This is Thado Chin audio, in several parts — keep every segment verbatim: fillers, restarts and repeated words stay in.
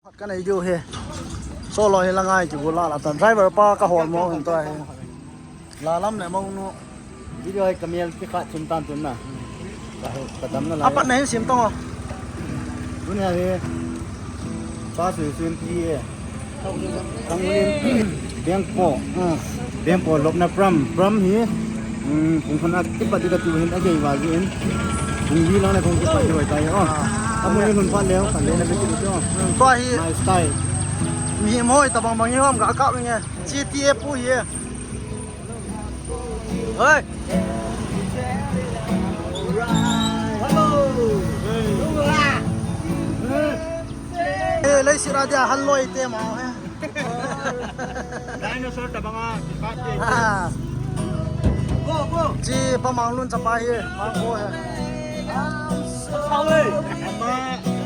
Ka nei diu hi. Solo hi la ngai ki bu la la tan. Driver pa ka hol mo hin to hi. La lam le mo nu. Video hi kamel ki kha chun tan tun na. Ka dam na la. Apat na hin sim tong o. Dunia hi. Pa su sim pi e. Kang lim. Bengpo. Hmm. Bengpo lopna pram. Pram hi. Hmm, kung khana kipat di ka tu hin a gei va ji in. Kung li la na kung kipat di wa tai o. Amu ni hun pa leo, ka le na ki tu. To hi. My style. Mi moi ta bang bang hi hom ka ka nge. G T A pu hi. Hei. Hello. Hey, lei sira dia han loi te ma he. Dinosaur ta banga, kipat te. Ah. Go, go. Chi pa Manglun chapa hi, Mangko hi. Sao le. Apa,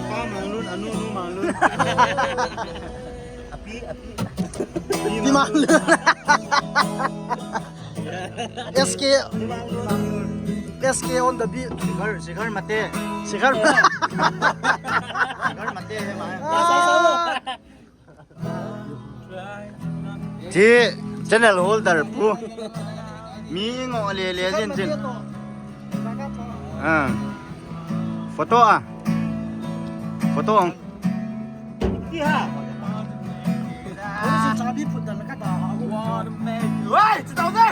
pa Manglun, anu, nu Manglun. Api, api. Pi Manglun. S K. Pi Manglun. S K on the beat. Sigar, sigar mate. Sigar. Sigar mate hai ma. Ah. Chi channel holder pu. Mi ngo le le jin jin. Ah. Photo a. Photo ang. Ti ha. Oi, chi tau de.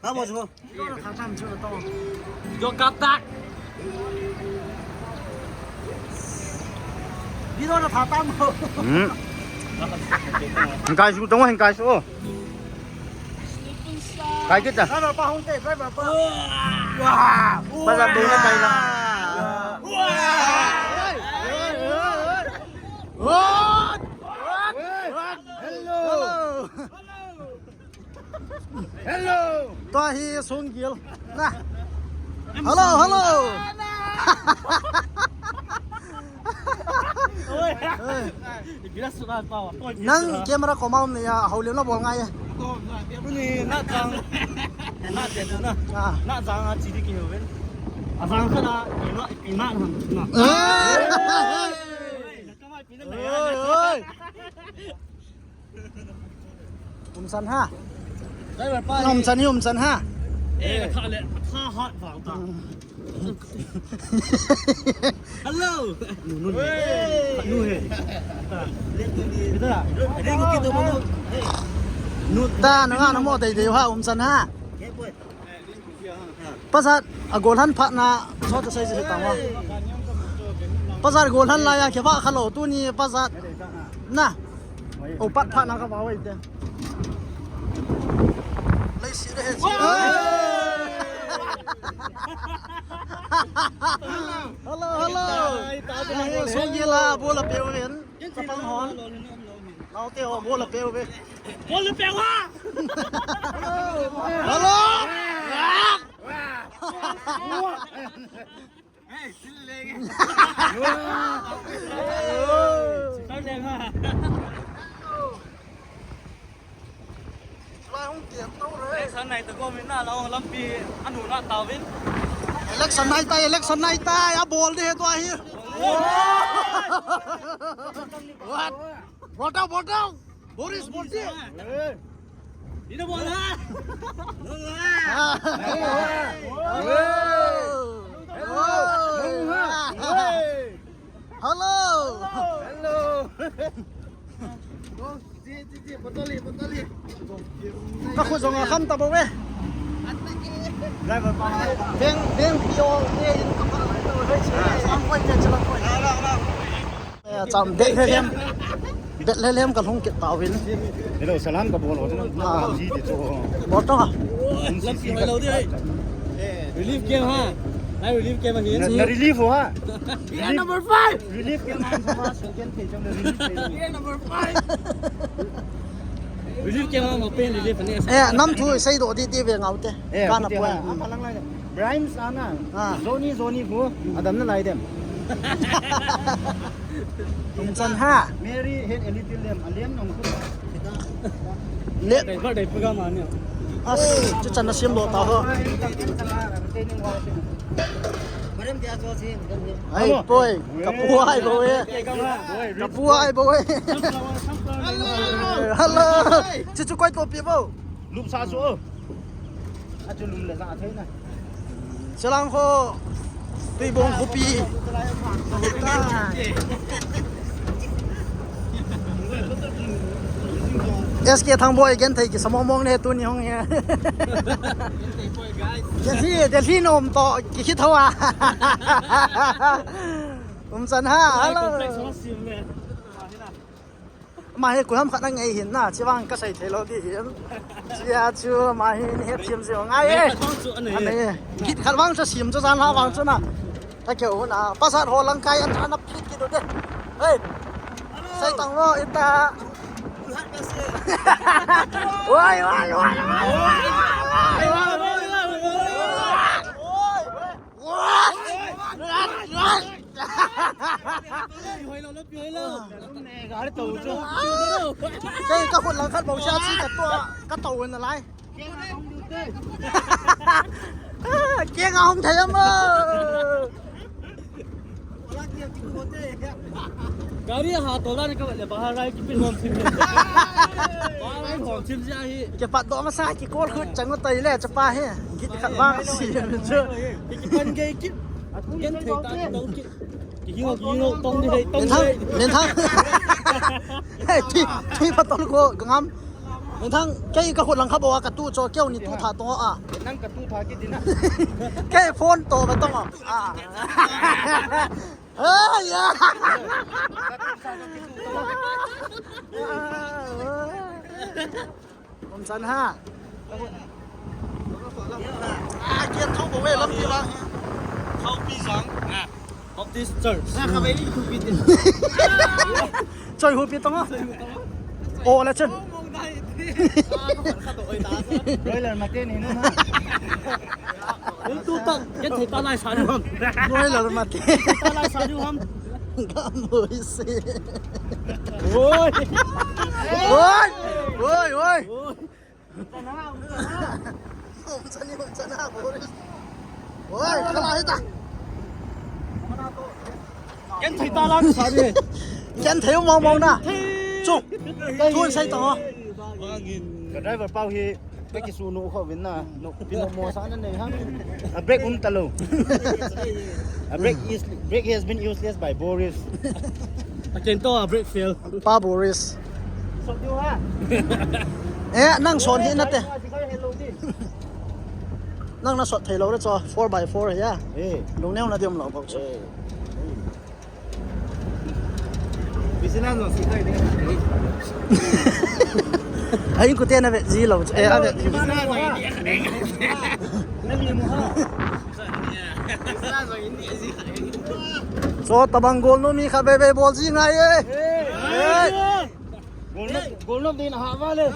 Ha, mo chu. Yo kap tak. Video na pha tam. Hmm. Hingkai su tong, hingkai su. Kai kita. Driver pa hung te, driver pa. Wah. Wah. Pasal tu na kai lang. Wah. What? What? Hello. Hello. Tua hi Songil. Na. Hello, hello. Oi. Oi. Nang camera koma um ni ya, haulim na bol ngai. Ni na chang. Na te na. Ah. Na chang a chi di ki ho ven. A chang kha na, ima, ima na. Oi. Oi, oi. Umsan ha. Driver pa. Umsan hi umsan ha. Eh, tha le, tha hat vang ta. Hello. Nu, nu. Hey. Nu he. Kita. Ring ko kito mo. Nu ta na nga na mo dai dai ha umsan ha. Pasal a goal han phat na so ta sai sai ta ma. Pasal goal han la ya ke ba kha lo tuni pasal. Na. O pat phat na ka ba wai te. Lai si le he si. Hello, hello. Songil a bol a pe ven. Chapang hon. Nau te ho bol a pe ve. Bol a pe wa. Hello. Hey, sil le nge. Sil le nge. Lai hung tiam tau re. Election nai ta ko min na la hung lampi anu na tau vin. Election nai tai, election nai tai, a bol de he tua hi. What? Botau, botau. Boris, Boris. Ina bola. Hello. Hello. Hello. Ka khu jong a kham ta bo ve. Driver pa. Beng, beng pio e in ka pa. Sam koi te chala koi. Eh, cham Bethlehem. Bethlehem ka lhung kit tauvin. Hello, salam ka bol ho na. Ah. Ji ti chu. Bol to. Lampi hoi lo di. Relief camp ha. Nai relief camp hi. Na, na relief ho ha. Yeah, number five. Relief camp ha. Relief camp. Yeah, number five. Relief camp ha, mo pen relief ne. Eh, nam thu sei do di ti ve ngau te. Eh, ka na poi. Ama lang lai. Brimes ana. Ah. Zoni, Zoni bu. Adam na lai dem. Umchan ha. Mary had a little lamb. A lamb nong khu. Le. Dai ba dai pa ga ma ne. As, chu chan na siam lo ta ho. Ai, poi, kapu ai bo e. Kapu ai bo e. Hello. Chichu koi topi bo. Lum sa su. Achu lum le sa thei na. Chilang ho. Tuibong khopi. S K Thangboi genthei kisa mong mong ne tuni hung he. Delhi, Delhi nom to kikit hoa. Umchan ha, hello. Ama hi koiham khat na ngei hin na, chivang kasei thei lou di hin. Chia chu ama hi ni het thim jing ngai e. Anei. Git khat vang chu sim chu jan la vang chu na. Ka keu na, pasal ho lang kai an, an phit kit u de. Hey. Sai tang lo ita. Wai, wai, wai, wai. Kei ka khut lang khat bou sia chi ka tua, ka tou na lai. Keng a hung thei ama. Gari ha to la ni ka le bahar ai ki pin hom sim. Bahar ai hom sim ja hi. Ke pat do ma sa ki kol khut chang tai le chapa he. Git khat ba si chu. Ki pan ge ki. Ken thei ta ki tong ki. Ki hingo ki hingo tong ni hei tong ni. Len thang. Len thang. Hey, thi, thi pa tol ko ngam. Len thang, kei ka khut lang kha bou a ka tu cho keu ni tu tha tong a. Nang ka tu tha ki din. Kei phone to ba tong a. Ah. Hey, ya. Umchan ha. Ah, kian thong bou e lampi vang. Khaupi jang. Ah, Baptist Church. Ah, ka vei li thu pi tin. Choi hu pi tong a. O la chen. Broiler mate ni nu ha. Ui, tu tang, ken thei ta lai sa nu ham. Broiler mate. Ken thei ta lai sa nu ham. Ga moi se. Oi. Oi. Oi, oi. Oi. Umchan ni, umchan na, Boris. Oi, kala hita. Ken thei ta lang sa ni. Ken thei mong mong na. Chu. Tun sai tong. Ka driver pau hi. Ka kisu nu kho vin na, nu, pinu mo sa na nei ha. A brake um ta lou. A brake is, brake has been useless by Boris. A ken to a brake fail. Pa Boris. So diu ha. Eh, nang son hi na te. Nang na sot thei lou le cho, four by four ya. Eh. Lungneo na diam lou bou cho. Eh. Ai, ku te na ve ji lou. Eh, a ve. So, tabang gol no mi kha be be bol ji ngai e. Eh. Gol no, gol no din ha va le.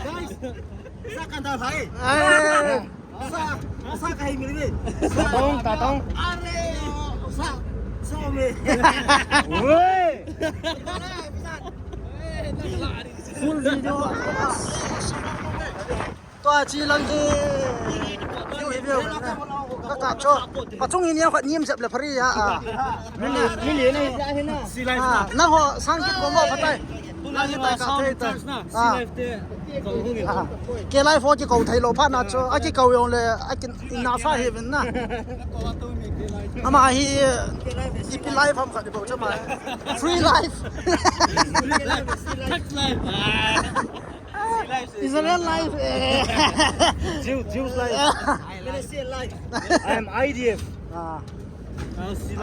Guys, sa kan da bhai. Eh. Sa, sa kahi mil gei. Tatong, tatong. Are, sa, sa me. Oi. Full video. Tua chi lang hi. View, view. Ka ka cho. Pachung in yang khat nim jep le phari ya. Ah. Mili, mili nei. Ah, nang ho sang kit ko mo phatai. Nang hi tai ka thei ta. Ah. Ah. Ke lai pho ki ko thei lou pha na cho. A ki ko yong le, a ki na sa he vin na. Ama hi, ipi life ham khat bou cha ma. Free life. Tax life. Ah. Israel life. Eh. Jew, Jews life. Palestine life. I am I D F. Ah.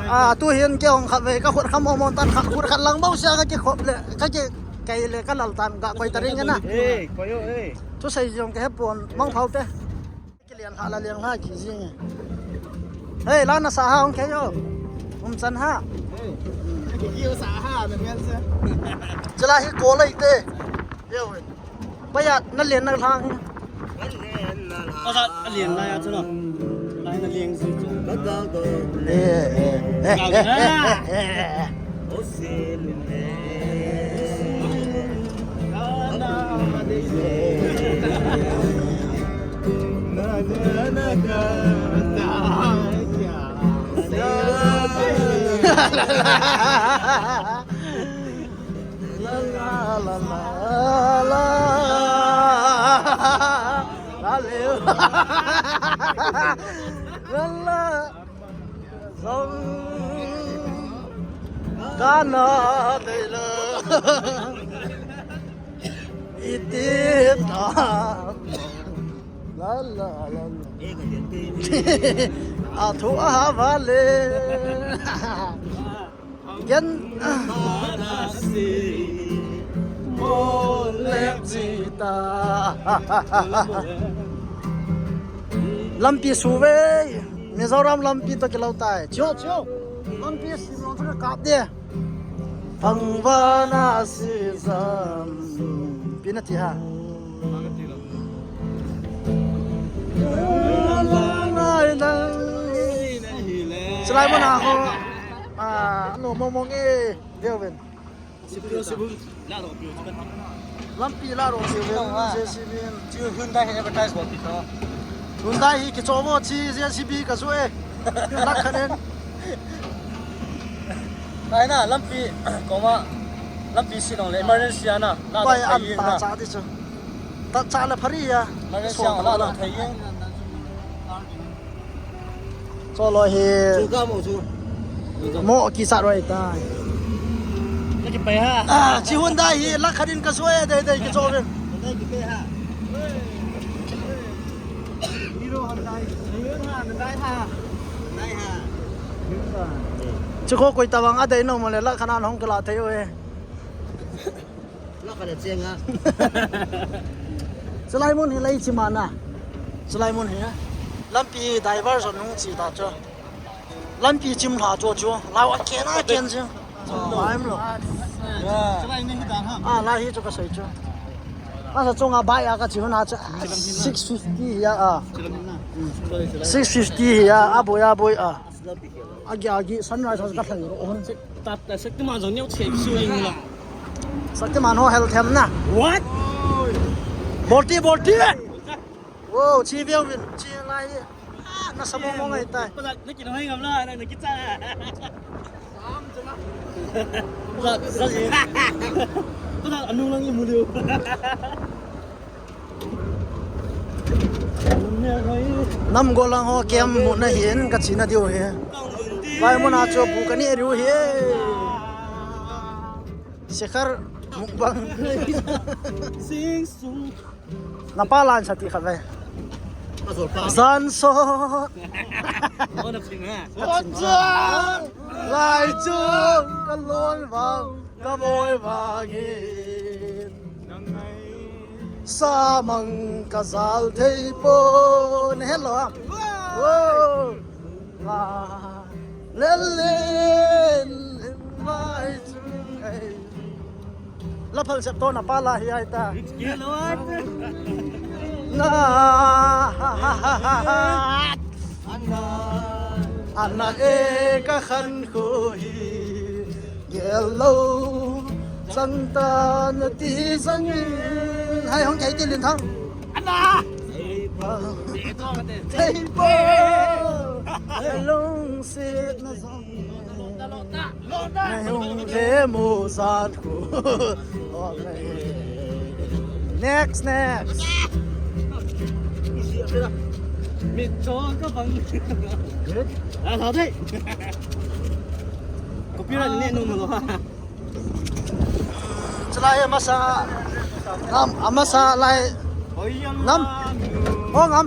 Ah, tu hin ke ong khat ve, ka khut kham ong mon tan khat, khut khat lang bou sia ka ki khop le, ka ki kai le ka lal tan ka koi ta ring na. Eh, koi o, eh. Tu sai jong ke he pon, mong phau te. Ki lian ha la lian ha ki jing. Hey, la na sa ha ong ke yo. Um chan ha. Hey. Ki yo sa ha na mian sa. Chala hi ko lai te. Yo. Paya, na len na lang. Asa, a len na ya chu na. Lai na len si chu. Eh, eh, eh, eh, eh, eh, eh. La, la, la, la, la. La, le. La, la. Zong. Kana de la. Iti ta. La, la, la, la. A thu a ha va le. Gen. Mo le chi ta. Lampi su ve. Mizoram lampi to kilou tai. Chiu, chiu. Lampi si lo to kap de. Thangvana sijam. Pi nati ha. Chulai mun a ho. Ah, no, mong mong e. Deu ven. Lampi la ro se ven, J C B in. Chu Hyundai hi advertise bol ti to. Hyundai hi kicho mo chi J C B ka su e. Lakh khat in. Ai na, lampi, koma, lampi si nong le, emergency ana, la bai an ta cha di chu. Ta cha le phari ya. Emergency ana, la thei ye. Cho lo hi. Chu ka mo chu. Mo ki sa roi ta. Ka ki pai ha. Ah, chi Hyundai hi, lakh khat in ka su e, dei, dei, kicho ven. Hyundai ki pai ha. Hero Hyundai. Hyundai ha, Hyundai ha. Hyundai ha. Chu kho koi ta bang a dei no mo le la khana hong kala thei o e. La khana cheng a. Chulai mun hi lei chi mana. Chulai mun hi. Lampi diversion nung chi ta chu. Lampi chim lha chu chu. Lau a ken a ken chu. Mai lo. Ah, la hi chu ka sei chu. Asa chunga bai a ka chi huna chu. Six fifty ya a. Six fifty ya, a boi a boi a. Agi agi sunrise ka thang ro hon. Tat ta Shaktiman jong neo che su ing la. Shaktiman ho hel them na. What? Bolti bolti. Wow, chi veu vin chi lai. Na sa mong mong ai tai. Pasa na ki noi ngam la, na ki cha. Pasa sa. Pasa anu lang i mu liu. Nam golang ho kem mu na hin ka chi na diu hi. Vai mu na chu bu ka ni riu hi. Sekhar mukbang. Sing sung. Na pa lan sa ti khat ve. Zan so. Mo na ping ha. Zan so. Lai chu ka lon vang ka moi vang hi. Sa mang ka zal thei po. Ne hello ha. Wow. Lel lin mai chu kai. La phal sep to na pa la hi ai ta. Na. Ana e ka khan ko hi. Gel lo chang ta na ti zang in. Hai hong kai ti lin thang. Ana. Thei po. Long sit na zang. Ngai hung le mu san khu. Next, next. Mi cho ka bang. Ah, sao dei. Copyright ne no mo lo ha. Chulai amasa. Nam, amasa lai. Nam. Oh, ngam.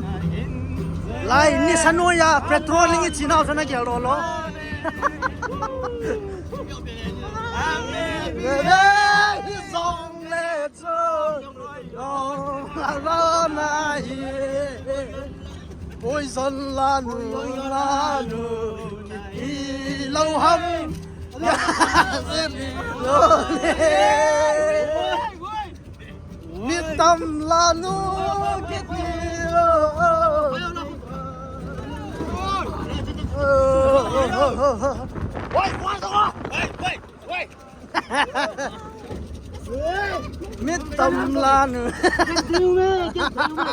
Lai ni sanu ya patrolling i china sana gel lo lo. Amen. Hi song le chu. Oh, la na hi. Poison la nu, la nu. Hi lo ham. Ya, se lo le. Nitam lanu kiti lo. Wait, wait, wait, wait, wait. Nitam lanu. Kiti lo me, kiti lo me.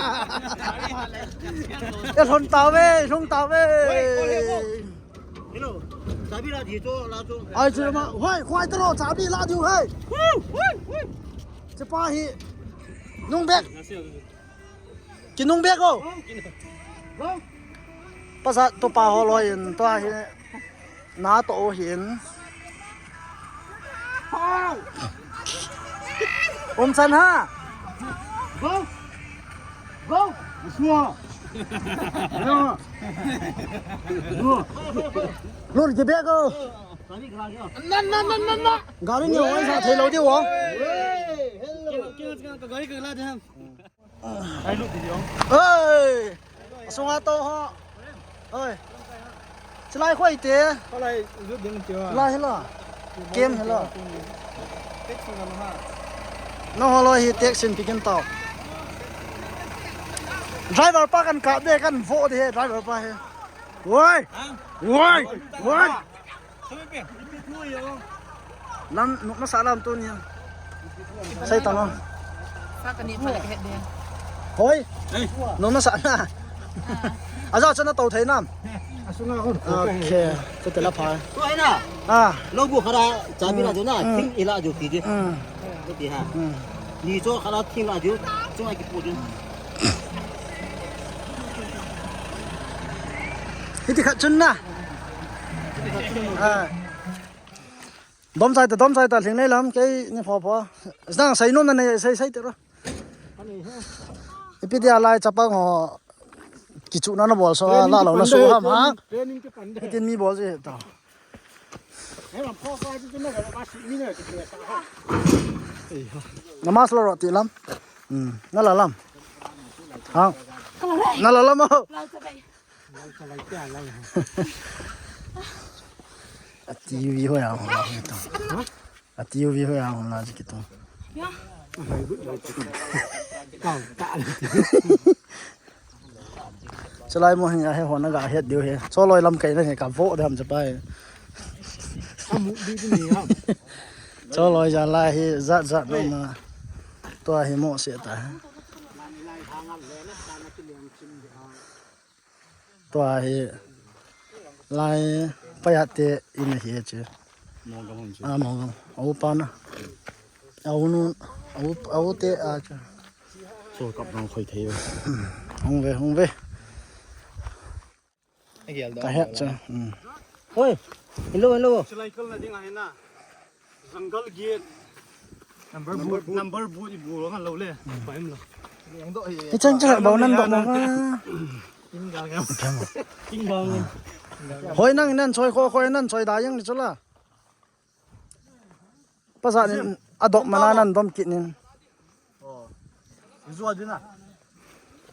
E lhon tave, lhon tave. Wait, wait, wait. Hello. Chabi la di to, la to. Ai, chu ma, hoi, hoi, taro, chabi la diu, hei. Hu, hu, hu. Chepa hi, nung bek. Ki nung bek o. Pasal to pa ho loi in, to hi, na to o hin. Um chan ha. Go. Go. Sua. Sua. Lur ki bek o. Nan, nan, nan, nan, nan. Gari ni oi sa thei lo di o. Hey, hello. Gari ka la de ham. Ai lut di o. Hey. Asunga to ho. Oi. Chilai khoi te. Kholai lut ding ti o. Chilai hela. Kem hela. Taxi na ha. No holoi hi taxi in pikin tao. Driver pa kan kap de kan vo de he driver pa he. Woi. Woi. Woi. Lam, nop nasa lam tu ni. Sai tang o. Sa ka ni pha le ka het de. Hoi. Nop nasa na. Aja chana tau thei nam. Asunga hon. Okay. Te te la pha. Tu ai na. Ah. Lo bu khara chabi la jo na. Mm. Thing ila jo ki je. Mm. Ti ha. Mm. Ni cho khara thing la jo. Cho ai ki pu jo. Hiti khat chun na. Ah. Dom chai ta, dom chai ta, lhing nei lam, kei ni pho pho. Nang sai nom na nei, sai, sai te ro. Ipi dia lai chapang ho, kichu na na bol so, la lo na so ham ha. Training ki pan de. Itin mi bol je ta. He lam pho ka ji na ga ma si mi na ki sa ha. Na mas lo ro ti lam. Hmm, na la lam. Ha. Na la lam ho. A T V hoi a hung la kitu. A T V hoi a hung la kitu. Chulai mo hin a he hon a ga het diu he. Choloi lam kai na he ka vo dam cha pai. Choloi ja lai hi jat jat no ma. Tua hi mo se ta. Tua hi lai payat te in hi che. Mongam hon che. Ah, mongam. Au pa na. Au nu, au, au te a che. So kap nang khoi thei. Hung ve, hung ve. Ka het che. Hmm. Oi. Hello, hello. Chulai kal na ding a hi na. Jungle gate. Number boot, number boot i bu lo ngan lo le. Pai em lo. Ki chang chang bau nan bau mo ma. King gang em. King gang em. Hoi nang nan choi kho khoi nan choi da yang ni chula. Pasa ni adok mana nan dom kit nin. Oh. Zuwa dina.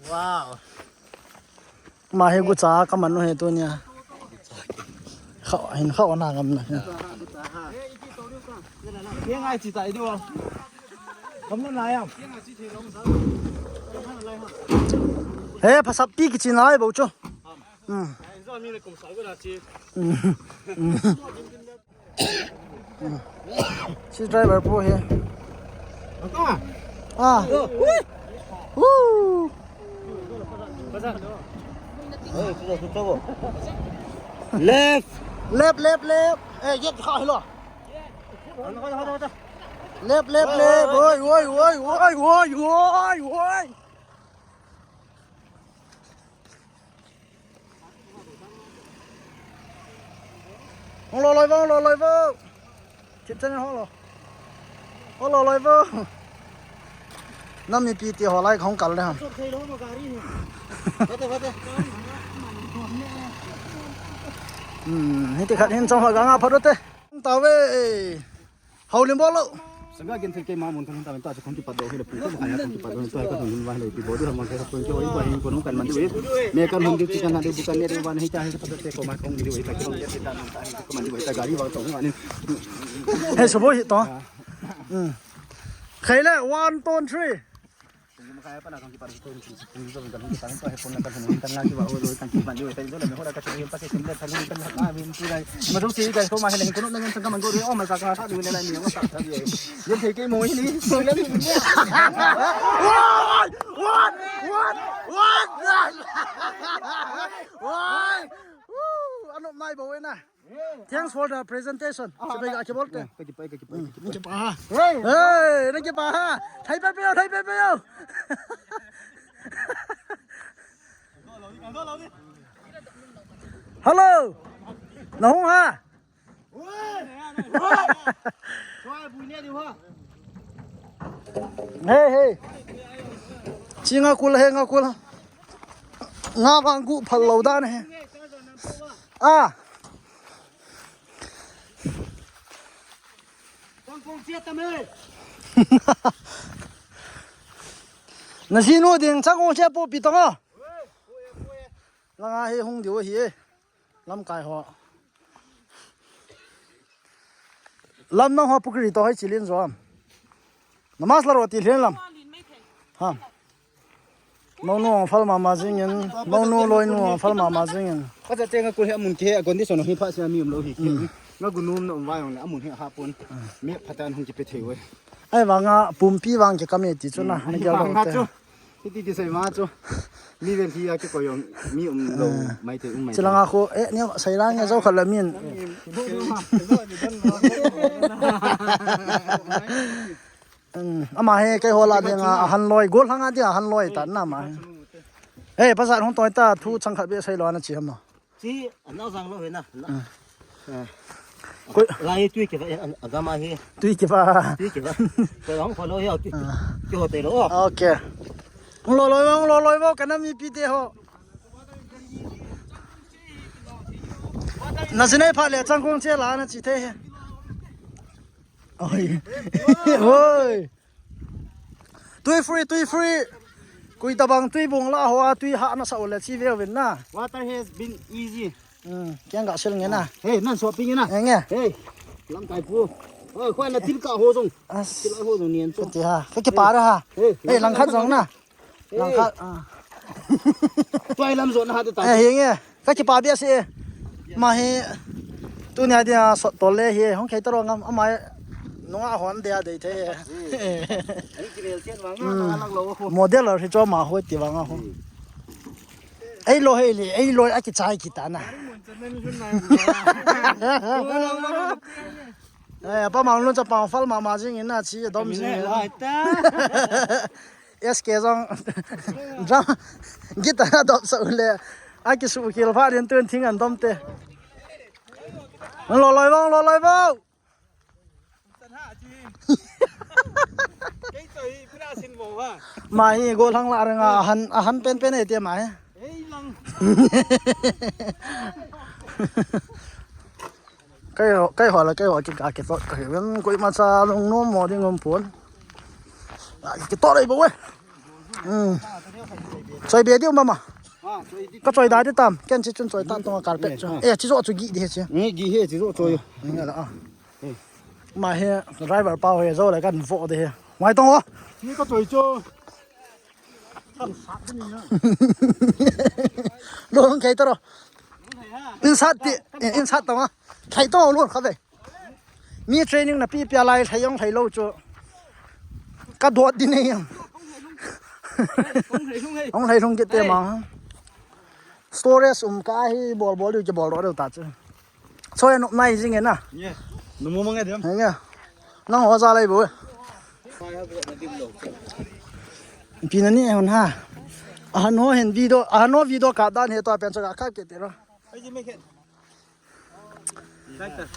Wow. Ma he gu cha ka man nu he tu nia. Kha hin kha na ngam na. Ye ngai chi tai du. Kam na lai am. He phasap pi ki chi nai bo chu. Hmm. Si driver pu hi. Ah. Woo. Left. Left, left, left. Eh, yet kha hilo. Left, left, left. Oi, oi, oi. Hung lo loi vo, hung lo loi vo. Chip chan hung lo. Hung lo loi vo. Nam mipi ti ho lai khong kal le ham. Hmm, hiti khat hin chong ho ga nga phat te. Ta ve. Haulim bol lo. Sanga gen thei keima mun kan ta ta khong kipat do hi le pu ko kaya khong kipat do to ka thong hin va le pi bo du ma ka khong ki oi ko hin ko no kan man du. Me kan hon du ti kan na du bu kan ne de van hi ta hi sa pa te ko ma khong du hi ta ki hon de ta ko man du ta gari va to ma ni. He so bo hi to. Hmm. Khai le one, two, three. Woi! Woi! Woi! Woi! Woo! Anop nai bo na. Thanks for the presentation. Sabai ga kibol te. Ka kipah, ka kipah, ka kipah. Nang kipah ha. Hey, nang kipah ha. Thai pe pe, thai pe pe. Hello. Nahung ha. Hey, hey. Chi nga kul, hey, nga kul. Nga vang gu phal lo dan he. Ah. Changkong sia tam e. Na sinu ding changkong sia po pi tong a. Langa hi hung diu hi e. Lamkai ho. Lam nang ho pukri to hai chilin zo am. Namas la ro ti hlen lam. Ha. Monu ang fal mama jingin, monu loinu ang fal mama jingin. Ka cha tenga kul he amun ke he a condition hi pha sia mi um lo hi ke. Nga gunum na um vai ong le amun he ha pon. Me phatan hung ki pe thei we. Ai vanga pumpi vang ke kame ti chu na. Na gel lo te. Hiti kisei ma chu. Mi ven hi a kikoi jong mi um lo mai te um mai te. Chilanga khu, eh, ni sei lang nge jo khat la min. Um, ama he kei ho la dinga ahan loi, gol hanga dia ahan loi ta na ma he. Eh, pasal hung toi ta thu chang khat be sei lo na chi hama. Chi, anau jang lo he na. Koi lai tui kiva, eh, an, agama hi. Tui kiva. Tui kiva. Koi hung follow hi, tui. Ki ho te lo. Okay. Hung lo loi, hung lo loi bo, kana mipi te ho. Na sinai pha le changkong che la na chi te he. Oi. Oi. Tui free, tui free. Kui tabang tui bung la ho a tui ha na sa u le chi veu vin na. Water has been easy. Hmm, kiang ga sil nge na. Hey, nan shopping nge na. Nge. Hey. Lamkai pu. Oi, khoi na til ka ho jong. As. Til ho jong nian chu. Ti ha. Ka kipa ra ha. Hey, hey, lang khat jong na. Lang khat. Ah. Tuai lam jo na ha ta. Eh, hi nge. Ka kipa bia si. Ma hi. Tunia dia sot tol le hi. Hung kei taro ngam. Ama nunga hon dia dei the. Model hi cho ma ho ti vang a ho. Ei lo hei le, ei lo a kichai kita na. Eh, pa mang lun cha pa fal mama jing in na chi dom jing. S K jong drum guitar dom sa u le. A kisu khel pha den tun thing an dom te. Lo loi vang, lo loi vang. Kei choi pura sin bo ha. Ma hi gol hang la reng a han, a han pen pen e te ma hi. Ei lang. Kei ho, kei ho la, kei ho ki ka ki to, kei ven koi ma cha long nom mo ding um pon. A ki to rei bo we. Hmm. Choi be di um ba ma. Ka choi da di tam, ken chi chun choi ta tong a carpet chu. Eh, chi jo chu gi di he chi. Ngi gi he chi jo choi. Ngi la a. Ma he driver pa he jo le kan vo de he. Mai tong o. Ni ka choi cho. Lo hung kei taro. In sat ti, in sat tong a. Thai to lo kha ve. Mi training na pi pia lai thai jong thai lo chu. Ka dot di nei jong. Hung thai lung kit te ma. Storage um ka hi bol bol diu ki bol ro ta chu. Choi nop nai jing e na. Ye. Nu mo mang e dem. Nge. Nang ho ja lai bo. Pi na ni hon ha. A no hen video, a no video ka dan he to pen cho ka kap ke te ro.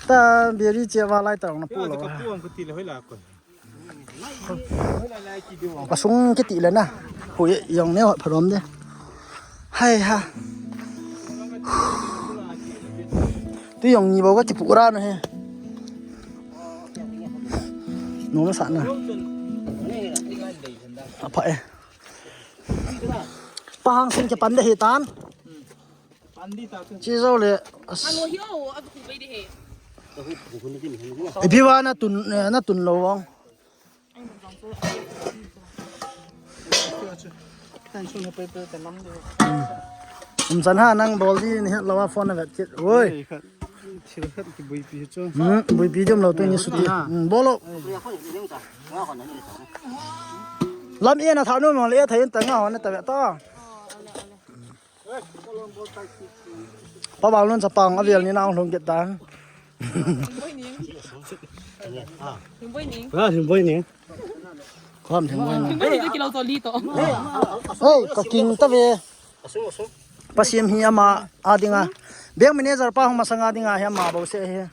Ta beri che va lai ta na pu lo. Ka pu ang ko ti le hoi la ko. Pasung kiti le na. Hui jong ne hot phalom de. Hai ha. Tu jong ni bo ka kipu ra na he. No ma sa na. Apa e. Pa hang sing ke pan de he tan. Chi zo le. As. Ipi wa na tun, eh, na tun lo wang. Um chan ha nang bol di ni het lo wa phone na vet kit. Oi. Thil khat ki buipi chu. Hmm, buipi jom lo tu ni suti. Hmm, bol lo. Lam e na tha nu mo le e tha in ta nga ho na ta ve ta. Pa Banglun chapang avel ni nang lhung kit ta. Lhungboi ning. Lhungboi ning. Ah, lhungboi ning. Khom lhungboi ning. Lhungboi ning kilo to li to. Hey, ka king ta ve. Asung, asung. Pasim hi ama a dinga. Bank manager pa hung masanga dinga hi ama bou se hi.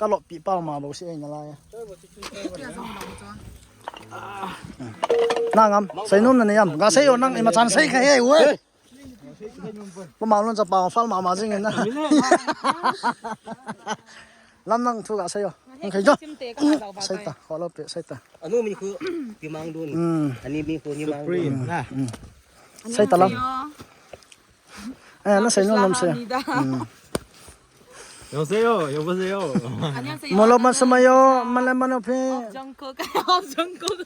Ka loppi pa ama bou se hi nalai. Na ngam, seinom na nei am. Ga sei o nang ima chan sei kha he we. Pa Banglun chapang fal mama jing na. Lam nang thu ga sei o. Nang khai jo. Sim te ka ha dau ba Sei tai. Ta, ho lo pe, sei ta. Anu mi khu Pi Mangdun. Hmm. Ani mi khu Ni Mangdun. Supreme, na. Sei ta lam. Annyeonghaseyo. Eh, na seinom lam sei. Annyeonghaseyo. Hmm. 여보세요, 여보세요. 안녕하세요. Molo masamayo, mala mano phe. Of Jungkook. Of Jungkook.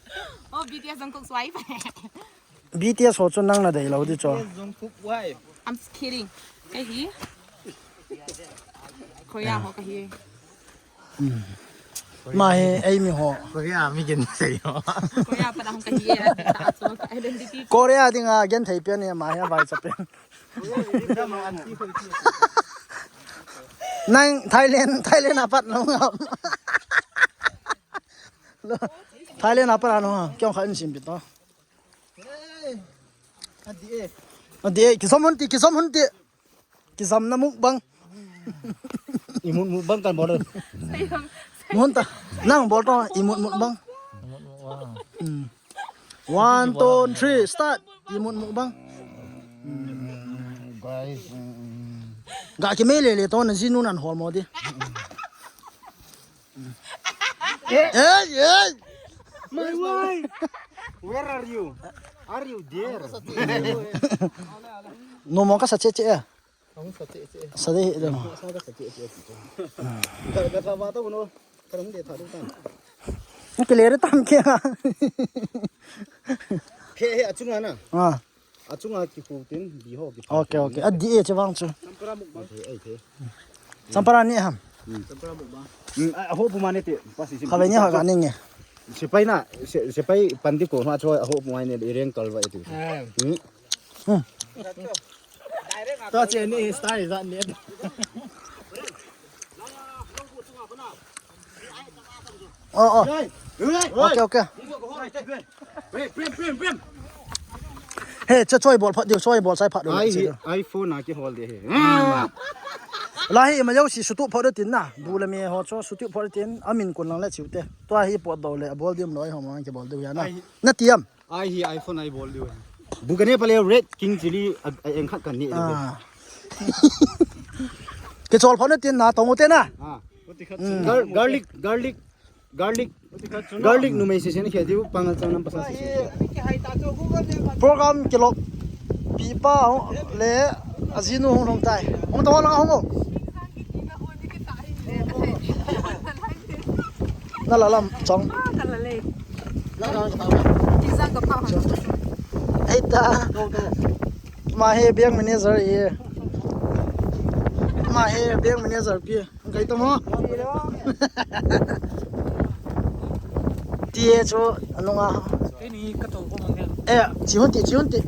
Oh, B T S Jungkook's wife. B T S ho chu nang na dei lou di chu. Jungkook wife. I'm just kidding. Kei hi. Korea ho ka hi. Hmm. Ma hi ei mi ho. Korea mi gen sei ho. Korea pa dang ka hi e, ta chu ka identity. Korea dinga gen thei pen ni ma hi a vai cha pen. Nang Thailand, Thailand a pat nang ngam. Thailand a pat nang ngam. Kyong kha in sim bit to. Adi e. Adi e, kisom hun ti, kisom hun ti. Kisamna mukbang. Imut mukbang kan bol. Mun ta. Nang bol to imut mukbang. Hmm. One, two, three, start. Imut mukbang. Guys. Ga ki mele le to na jinu nan hol mo di. Hey, hey. My wife. Where are you? Are you there? No mo ka sa che che. Ang sa che che. Sa de de mo. Sa ka sa che che. Ka ka tha ba to no. Ka rung de tha du tan. Ni ke le re tam ke. He he achunga na. Ah. Achunga ki khu tin bi ho ki. Okay, okay. A di e che bang chu. Ai the, ai the. Champara ni ham. Hmm, a, a ho pu mane te, pa si si. Khabe ni ha ga ni nge. Sepai na, se, sepai pan di ko na cho a ho pu mane de reng kal va e tu. Eh. Hmm. Hmm. To che ni style za ni. Oh, oh. Okay, okay. He, cha choi bol phat diu, choi bol sai phat diu. Ai, iPhone a kihol de he. La hi ma yo si sutu phat tin na. Bu le me ho cho sutu phat tin. Amin kun lang le chiu te. Tua hi pot do le, bol diu lo ai ho ma kibol diu ya na. Ai. Na tiam. Ai hi iPhone ai bol diu. Bu ka ne pale red king chili a, a eng khat kan ni. Ah. Ke chol phone tin na tong te na. Ah. Mm. Gar-, garlic, garlic, garlic. Garlic numei se se ni khe diu pangal chang nam pasa se se. Program ke lok pi pa ho le ajinu hong hong tai. Hong to la hong. Na la lam chong. Ah, ka la le. Ei ta. Ma he bank manager e. Ma he bank manager pi. Kai to mo. Ti e chu anunga. Kei ni ka to ko mang. Eh, chi hun ti, chi hun ti.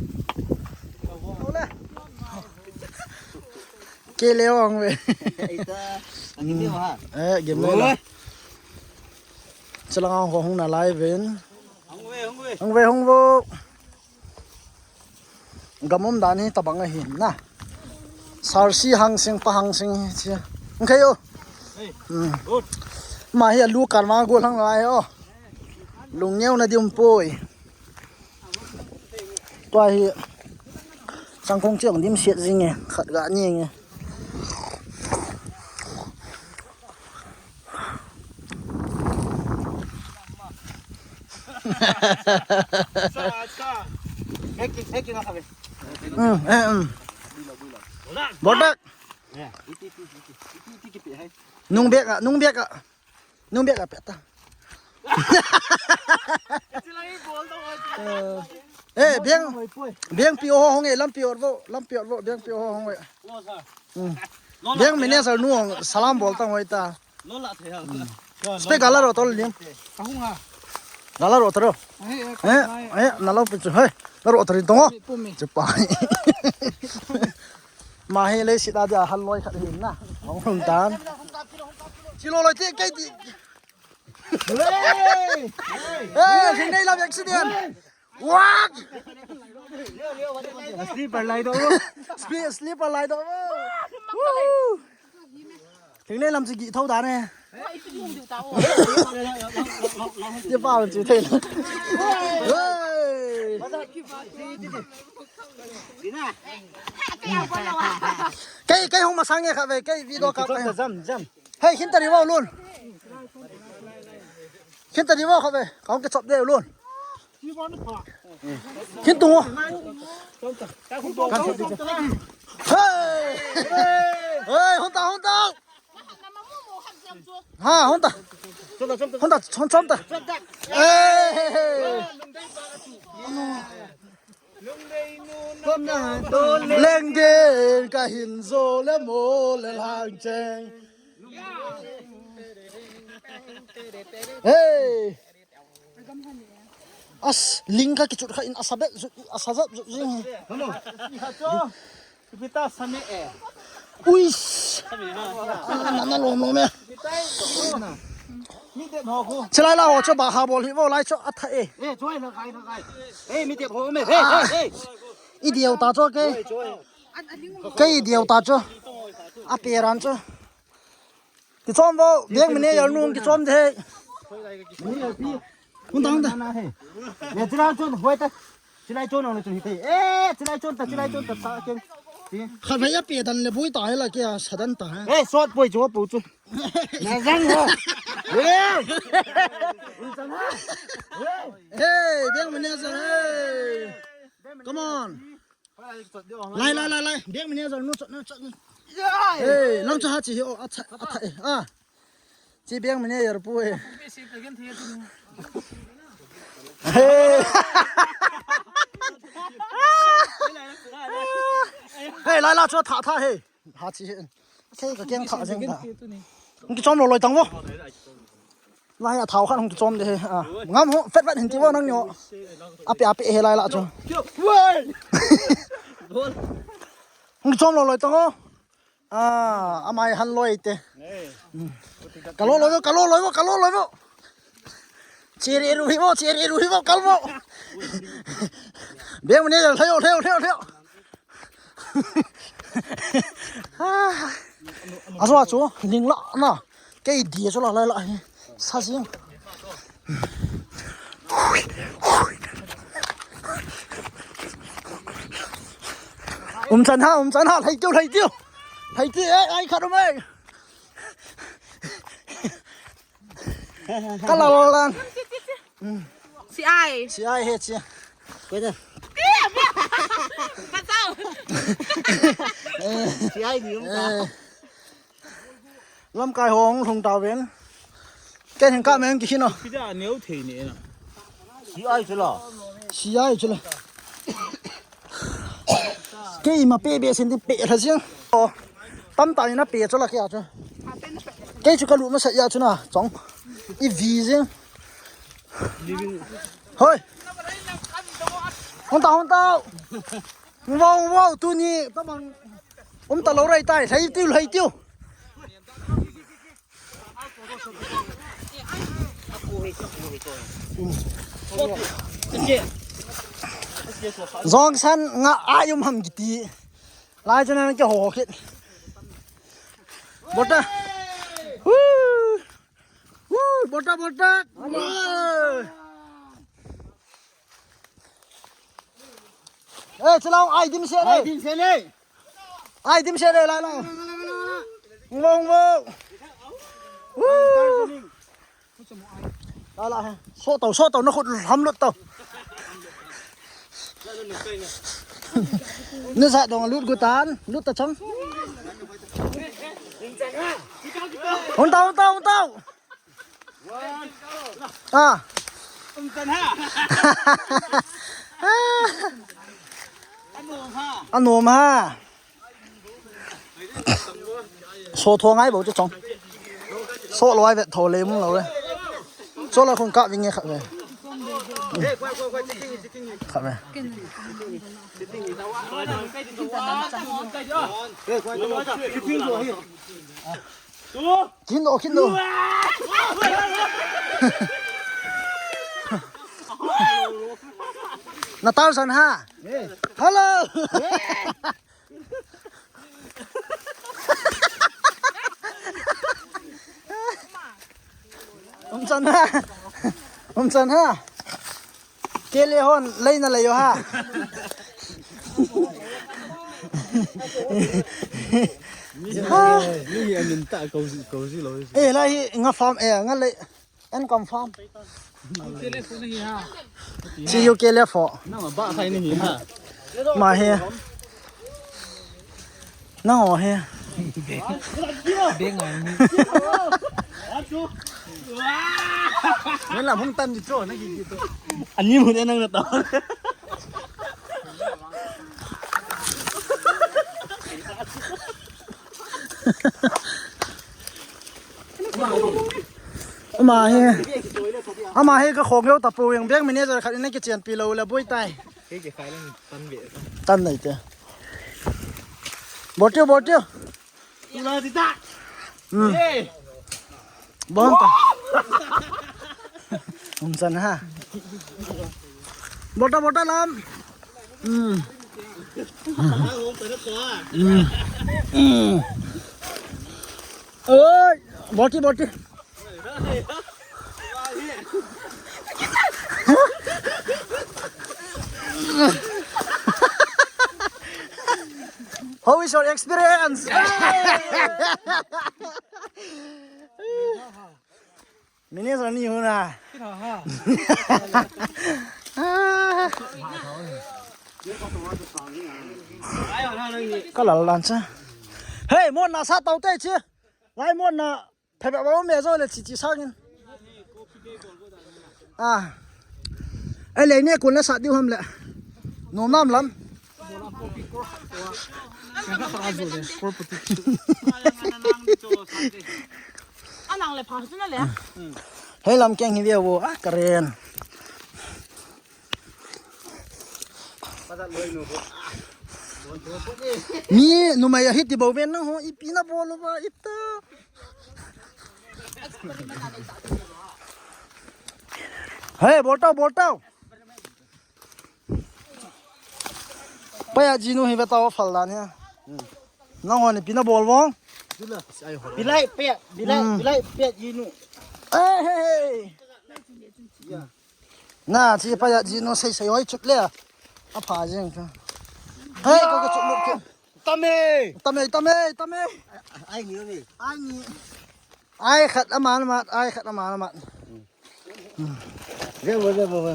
Ke le ong ve. Ei ta. Ani ti ha. Eh, game le la. Chalang ang ho hung na lai ven. Hung ve, hung ve. Hung ve, hung vo. Gam um dan hi tabang ahi na. Sarsi hang sing pa hang sing hi chi. Hung kei o. Hmm. Ma hi alu kan ma gol hang lai o. Lung neu na di um poi. Tua hi. Sangkong chiang dim siat jing e. Khat ga ni nge. Sa, sa. Heki, heki na kami. Hmm, eh, hmm. Botak. Ya, iti, iti, iti. Iti, iti, iti, hai. Nung bek a, nung bek a. Nung bek a peta. Eh, biang, biang pi ho hong e, lam pi or vo, lam pi or vo, biang pi ho hong e. Hmm. Biang manager nu hong salam bol tang hoi ta. Lo la the ha. Spe gala ro tol lim. Ka hung ha. Gala ro tol. Eh, eh, na lo pe chu hai. La ro tol tong. Chepa. Ama hi leiset a dia hal loi khat ahin na. Hung hung tan. Chi lo loi te kei ti. Hey! Hey, hin nei lam accident. Wak! Slipper lai do. Sli-, slipper lai do. Woo! Thing nei lam chu gi tho da ne. Ye pa chu thei. Hey! Kei, kei hung masang e kha ve, kei video kap e. Jam, jam. Hey, hin ta ri vo lun. Hin ta ri vo kha ve. Ka hung ke chop de lun. Hin tu. Hey! Hey, hung ta, hung ta. Ha, hung ta. Hung ta, chom, chom ta. Hey! Lengden ka hin zo le mo le lang cheng. Hey! As, ling ka kichut kha in asa bet, asa zat zing. Hello. Kita sami eh. Uish. Ah, nana lom lom eh. Mi te no ko. Chilai la ho cho ba ha bol hi vo lai cho atha eh. Eh, choi na kai na kai. Eh, mi te ho me. Hey, hey, hey. I diu ta cho ke. Choi, choi. Ke i diu ta cho. A pe ran cho. Kichom vo, beng mine yal nung kichom de. Hung ta, hung ta. Ne chilai chon, huai ta. Chilai chon ang le chon hi te. Eh, chilai chon ta, chilai chon ta, sa ken. Kha vai a pe dan le bui ta he la ke a sa dan ta he. Eh, sot bui chu pu chu. Na jang ho. Eh. Hey, beng mine sa hey. Come on. Lai, lai, lai, lai. Beng mine zol nu chot, nu chot, nu. Hey, lang cha ha chi hi o, a cha, a cha, eh, a. Chi beng mine yar pu, eh. Hey. Hey, lai la cho tha tha, hey. Ha chi hi. Kei ka keng tha jeng ta. Ngi chom lo loi tang vo. Lai a thau khan hung kichom de he. A, ngam ho, fet vet hin ti vo nang nio. Ape, ape he lai la chu. Hung kichom lo loi tang o. A, amai han loi te. Ka lo loi vo, ka lo loi vo, ka lo loi vo. Chere ru hi vo, chere ru hi vo, kal vo. Beng mine, lheo, lheo, lheo, lheo. A zo a chu, ling la na. Kei dia chu la, la, la hi. Sa jing. Um chan ha, um chan ha, lhai tiu, lhai tiu. Lhai tiu, eh, ai khat um ai. Ka la la lan. Si ai. Si ai he chi. Koi da. Ka chau. Si ai ni um ta. Eh. Lamkai hong lhung ta ven. Ken hin ka meng ki hin o. Ki da neo thei ni na. Si ai chu la. Si ai chu la. Kei ma pe be sen ti pe la jing. O. Tam ta ni na pe chu la kei a chu. Kei chu ka lu ma sa ya chu na. Chong. I vi jing. Hoi. Hung ta, hung ta. Hung vo, hung vo, tuni. Tabang. Um ta lo rai tai. Lhai tiu, lhai tiu. Jong san nga a yum ham kiti. Lai chu na ke ho khit. Bota. Woo! Woo! Bota, bota. Woo! Eh, chilang ai dim se le. Ai dim se le. Ai dim se le, lai lang. Hung vo, hung vo. Woo! Lai lang he. So tau, so tau, na khut ham lut tau. Ni sa dong lut gu tan, lut ta chang. Hung tau, hung tau, hung tau. Ah. Um chan ha. Anom ha. Anom ha. So tho ngai bo chu chong. So lo ai vet tho le mung lo le. So la khun ka ving nge kha ve. Kha ve. Kin do, kin do. Natal san ha. Hello. Umchan ha. Umchan ha. Kele hon leina leyo ha. Ni, ni amin ta ko ji, ko ji lo. Eh, la hi nga farm, eh, nga le en kam farm. Chi yu kele fo. Nang ba khai ni hi ha. Ma he. Nang o he. Beng ai ni. Ni la hung tan di cho na ki ki to. Ani mu ne nang na ta. Ama hi, ama hi ka khong leo ta pu yang bank manager khat in na ki chian pi lo le boi tai. Kei ke khai lang tan ve. Tan nei te. Botiu, botiu. Tu la di ta. Hmm. Hey. Bon ta. Umchan ha. Bota, bota lam. Hmm. Hmm. Hmm. Oi, boti, boti. How is your experience? Minister ni huna. Ka lal dan cha. Hey, mon na sa tau te chi. Lai mon na. Phe ba me zo le chi chi sangin. Ah. Ai le ne kun la sa diu ham le. Nom nam lam. Anang le pha chu na le. Hei lam keng hi ve vo a karen. Mi numei a hiti bo ven nang ho ipi na bol uva ita. Hey, bol tau, bol tau. Paya jinu hi ve tau fal dan hi. Nang ho ni pi na bol vong. Bilai paya, bilai, bilai paya jinu. Hey, hey, hey. Na, chi paya jinu sei sei hoi chut le. A pha jeng ka. Hey, ko ka chut lut ke. Tame. Tame, tame, tame. Ai ni ni. Ai ni. Ai khat ama na mat, ai khat ama na mat. Ve, ve, ve, ve, ve.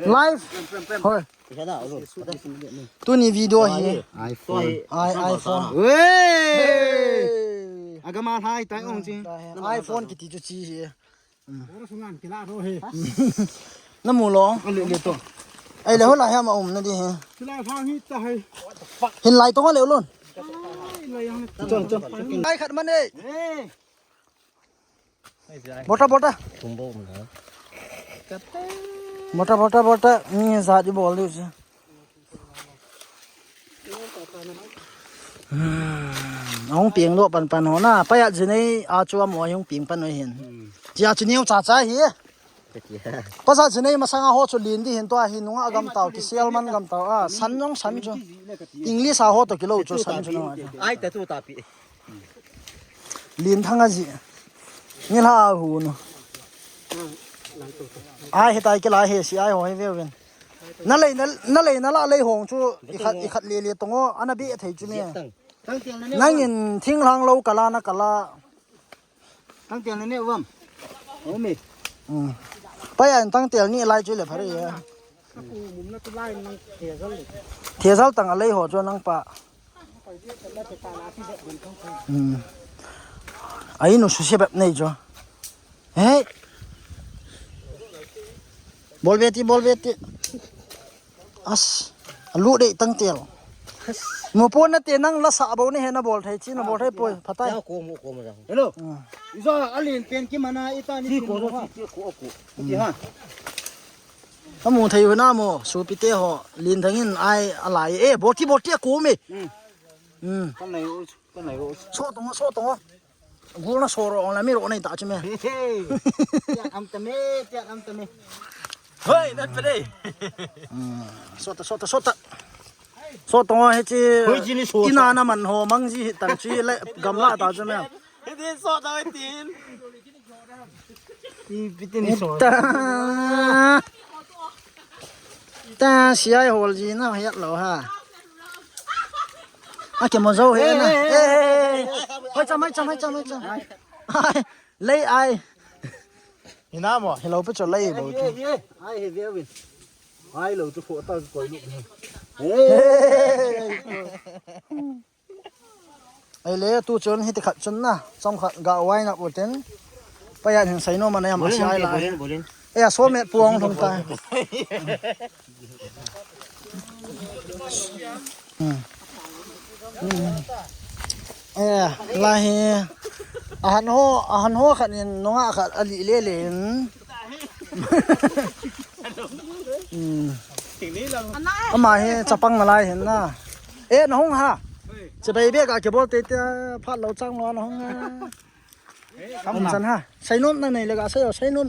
Live. Hoi. Tuni video hi. iPhone. Ai, iPhone. Wey! Hey! Agama hai tai ong chi. iPhone kiti chu chi hi. Ora sungan kila ro he. Na mu lo. Ale le to. Ai le ho la he ma um na di he. Kila phang hi ta hai. Hin lai to le lon. Ai, lai yang le. Chon, chon. Ai khat man e. Hey. Bota, bota. Bota, bota, bota. Ni za di bol di. Hmm, ahung piang lo pan pan ho na. Paya jinei a chu amo ahung piang pan ho hin. Tia chu neu cha cha hi. Pasa jinei masanga ho chu lin di hin to a hin nunga gam tau ki sial man gam tau a san jong san chu. English a ho to kilo chu san chu nunga. Ai ta tu ta pi. Lin thang a ji. Ni la hu no. Ai he tai ke la he si ai ho he ve ven. Na lei na, na lei na la lei hong chu i khat, i khat le le tongo ana be thei chu ne. Nangin thing lang lo kala na kala. Tang tel ne ne vam. Omi. Hmm. Paya in tang tel ni lai chu le phare ya. Thezal tang a lei ho chu nang pa. Hmm. Ai nu su se bep nei chu. Hey. Bol ve ti, bol ve ti. As. Alu dei tang tel. Mo pon na te nang la sa bo ne he na bol thei chi na bol thei poi. Phatai. Ko mo ko mo. Hello. Izo alin pen ki mana ita ni ko ko ko. Ti ha. Amu thei huna mo, sopite ho, Linthang in ai alai. Eh, boti, boti a ko me. Hmm. Hmm. Kan nai o, kan nai o. So tong, so tong. Gul na so ro, ong la mi ro nei ta chu me. Hey, hey. Tiak am ta me, tiak am ta me. Hoi, nat pa dei. Hmm. So ta, so ta, so ta. So tong he chi. Hoi, chi ni so ta. Ina na man ho, mang ji tang chi le gamla ta chu me. Hiti so ta tin. Ti pitin so. Ta. Ta siai hol ji na hiat lo ha. A ke mo zo he na. Eh, eh, eh, eh. Hoi cham, hoi cham, hoi cham, hoi cham. Ai, lei ai. Hina mo. Hello pe cho lei bo. Ai he ve win. Ai lo chu pho ta koi lu. Eh. Ei le, tu chun hiti khat chun na, chom khat ga wai na uten. Pa ya hin sai nom a na yam a si ai la. Bolin, bolin, bolin. E a so me puang thong ta. Hmm. Hmm. E, la hi. A han ho, a han ho khat in nunga khat a li le le in. Hmm. Ama hi chapang na lai hin na. E, na hung ha. Chibai bek a kibol teitei phat lo chang lo na hung a. Kam na. Chan ha. Sainom na nei le ga sai o sainom.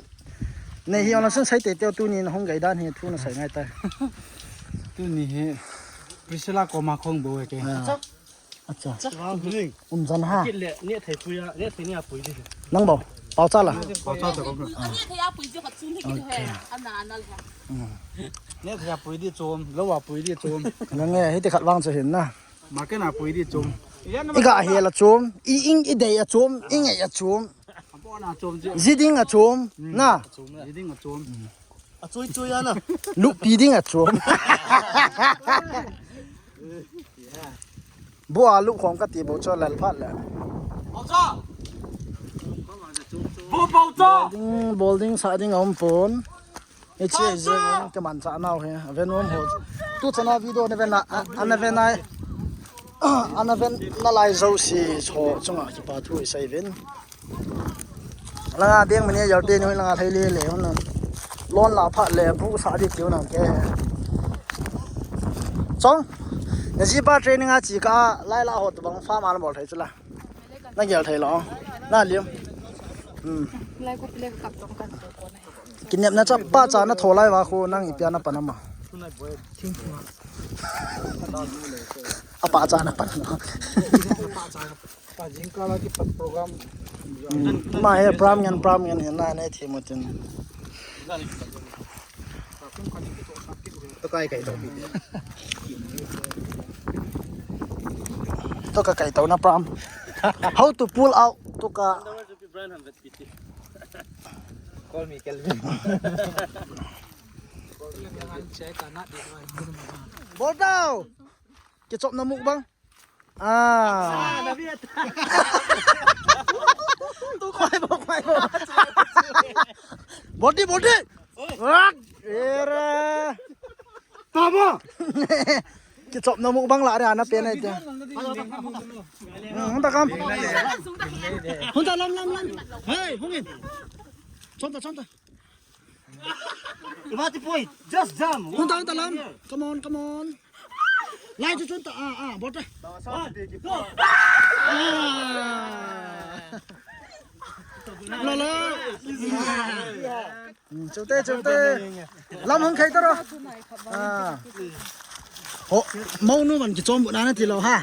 Nei hi ona sun sai teitei tuni na hung gai dan hi thu na sai ngai ta. Tuni hi Priscilla koma khong bo ke. Ah. Acha. Chang ning. Um chan ha. Kit le, ne thei pui a, ne thei ne a pui di. Nang bo. Pau cha la. Pau cha ta ko. Ne thei a pui di khat sun hi kit he. Ana ana le. Hmm. Ne thei a pui di chom, lo a pui di chom. Nang e, hiti khat vang chu hin na. Market a pui di chom. I ga he la chom, i ing i dei a chom, i ngai a chom. Apo na chom je. Ji ding a chom, na. Ji ding a chom. A chui chui a na. Lupi ding a chom. Bo a lu khong ka ti bo cho lal phat le. Bo cho. Bo bo cho. Bol ding, bol ding sa ding a um pon. Hiche je ke man cha nau he. Ven um ho. Tu chana video na ven a, a na ven ai. A na ven na lai zo si cho chunga kipa thu i sai ven. Langa ding mani yau te ni langa thei le le hon. Lon la phat le bu sa di tiu na ke. Chong. Na ji pa training a chi ka lai la ho tu bang fa ma na bol thei chu la. Na gel thei lo. Na liam. Hmm. Lai ko pile ka kap tong kan ko na. Kinep na cha pa cha na tho lai va khu nang i pia na pa na ma. A pa cha na pa na. Pa jingkah lagi pat program. Hmm. Ma he pram ngan pram ngan he na ne thi mo tin. To kai kai to. To ka kai to na pram. How to pull out to ka. Call me Kelvin. Bol tau. Kichop na mukbang. Ah. Khoi bo, khoi bo. Bol di, bol di. Wak. Era. Tama. Kichop na mukbang la re ana pe na ite. Hmm, hung ta kam. Hung ta lam, lam, lam. Hey, hung in. Chom ta, chom ta. Ibati poi, just jump. Hung ta, hung ta lam. Come on, come on. Lai chu chun ta, ah, ah, bot ta. One, two. Ah. La, la. Hmm, chute, chute. Lam hung khai ta ro. Ah. Ho, mo nu man kichom bu na na ti lo ha.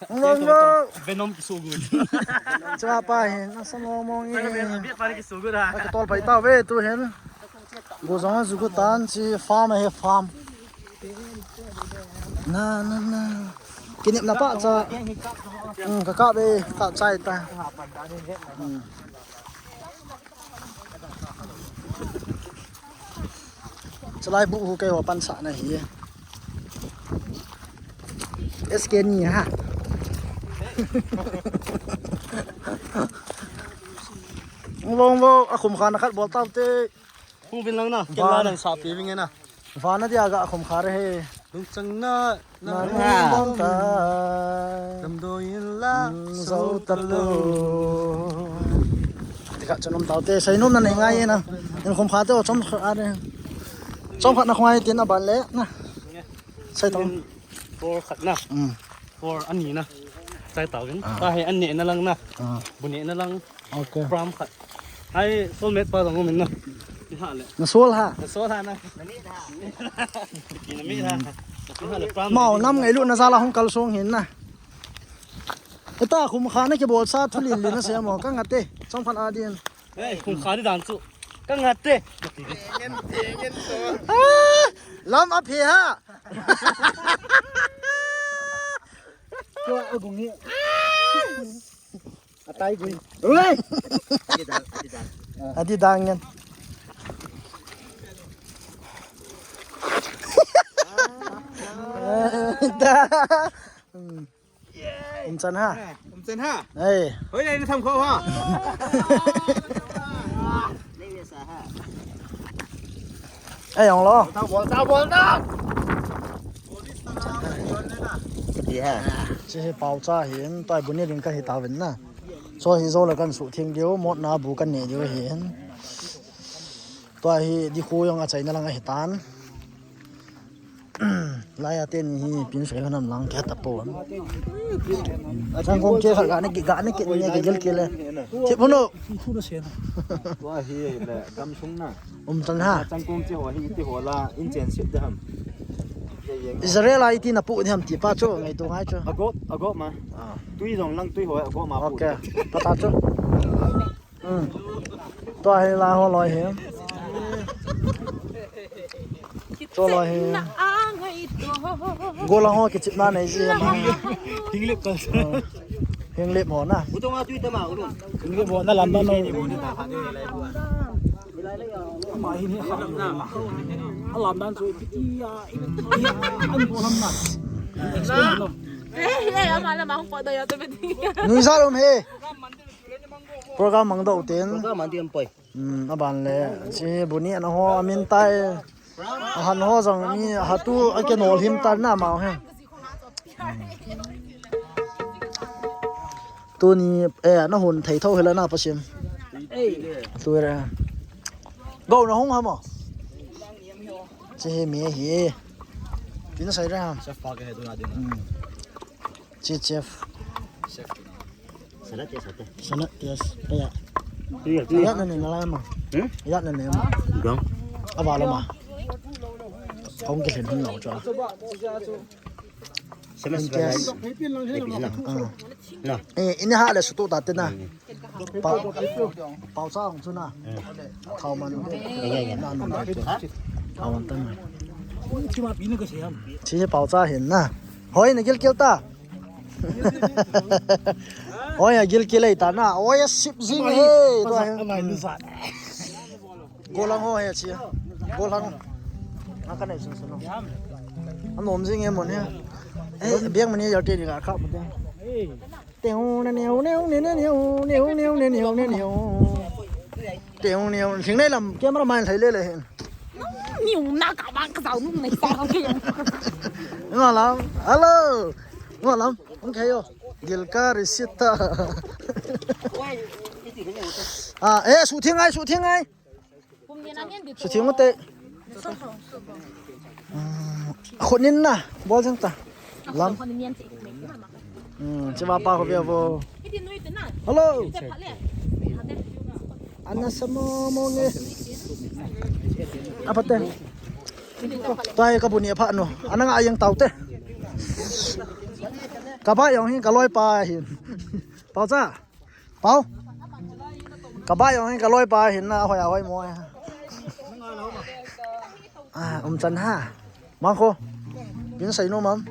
Hung lo, hung lo. Venom kisu gu. Chua pa hi, na sa mo mo ngi. Venom pa kisu gu da. Ka tol pai ta ve tu hin. Go jong a zugu tan chi farm a he farm. Na, na, na. Kinep na pa cha. Hmm, ka kap e, kap chai ta. Hmm. Chalai bu hu kei ho pan sa na hi. S K ni ha. Vong vo, a khum khan khat bol tau te. Hung vin lang na, ken la nang sa pi ving na. Vana dia ga khum kha re he. Lungchang na, na, na, na, ta. Damdoi in la, mm, so ta lo. Tika chun um tau te, sai nom na nei ngai na. In khum kha te o chom kha re. Chomkhat na khongai tin aban le na. Sai tong. Four khat na. Hmm. Four ani na. Sai tau in. Ah. Ta he an ne na lang na. Ah. Bu ne na lang. Okay. Pram khat. Ai, soulmate pa dong min na. Ti ha le. Na soul ha. Na soul ha na. Ti na mi ha. Ti ha le pram. Mau nam ngai lu na jala hung kal song hin na. Eta khum kha na kibol sa thu lin lin na se mo ka ngate. Chomkhat a din. Ei, khum kha di dan chu. Ka ngate. Ah, lam a phe ha. Tua a gung hi. A tai gui. Oi! Adi dang, adi dang. Adi dang yan. Da. Hmm. Umchan ha. Umchan ha. Ei. Hoi, nei tham kho ha. Ei, ong lo. Tao bol, tao bol, tao. Kati ha. Chi hi pau cha hin, tai bu ni ding ka hi ta vin na. So hi zo la kan su thing diu, mot na bu kan ne diu hin. Tua hi di khu yong a chaina lang a hi tan. Lai a ten hi pin soi hanam lang ke ta po. Chang kong che kha ga ne ki ga ne ki ne ki gel ki le. Ti phuno. Khu na se na. Tua hi le gam sung na. Um tan ha. Chang kong che ho hi ti ho la in chen sip de ham. Israel a iti na pu de ham ti pa chu ngai to ngai chu. Ago, ago ma. Ah. Tui jong lang tui ho ago ma pu. Okay. Pa ta chu. Hmm. Tua hi la ho loi hi. Tua loi hi. Golang ho kichipna nei ji ma. Hinglip ka. Hmm. Hinglip ho na. Utung a tui ta ma ulun. Hinglip ho na lam na no. Ma hi ni. A lam dan chu ipiti a, ipiti a, an bo lam na. Explain lam. Eh, eh, ama lam a hung pa da ya to beti. Nui sa lom he. Program mang dou ten. Program mang ding poi. Hmm, aban le. Chi bu ni ana ho, amin tai. Ahan ho jong mi, hatu, a ke nol him tan na mau he. Tuni, eh, na hun thei tho hela na pasim. Ei. Tu re. Go na hung ha mo. Chi he mi he. Tin sai re ha. Chef pa ke he tu na din. Hmm. Chi chef. Chef. Sana tia sate. Sana tia s-, pa ya. Tu ya, tu ya. Ya na ne na la ma. Hmm? Ya na ne ma. Dong. Aba la ma. Kong ke len hun lo cha. Sana tia. Lepis na. Ah. Na. Eh, ini ha le su tu ta te na. Hmm. Pau, pau sa hong chu na. Hmm. Thau man. Ya, ya, ya. Na nu. Thau man tan. Chi ma pi na ka se ham. Chi pau sa hin na. Hoi na gilkel ta. Hoi a gilkel ei ta na. Hoi a sip jing he. Tua he. Amai nu sa. Golang ho he chi. Golang. Nga ka nei sun sun. Anom jing e mon he. Eh, biang mani yar te ni ka kha mo te. Teu na neu neu ne ne neu neu neu ne neu ne neu. Teu neu. Sing nei lam camera man sai le le hin. Niu na ka bang ka zau nung nei sa ka ke. Ngo lam. Hello. Ngo lam. Hung khe yo. Gilkel risita. Ah, eh, su thing ai, su thing ai. Su thing te. Hmm, khut nin na, bol jeng ta. Lam. Hmm, chi va pa ko ve vo. Hello. Ana sa mo mo nge. Apa te? Tai ka bu ni pha no. Ana nga yang tau te. Ka ba yong hin ka loi pa hin. Pau cha. Pau. Ka ba yong hin ka loi pa hin na hoi a hoi mo. Ah, um chan ha. Mang ko. Bin sai no mam.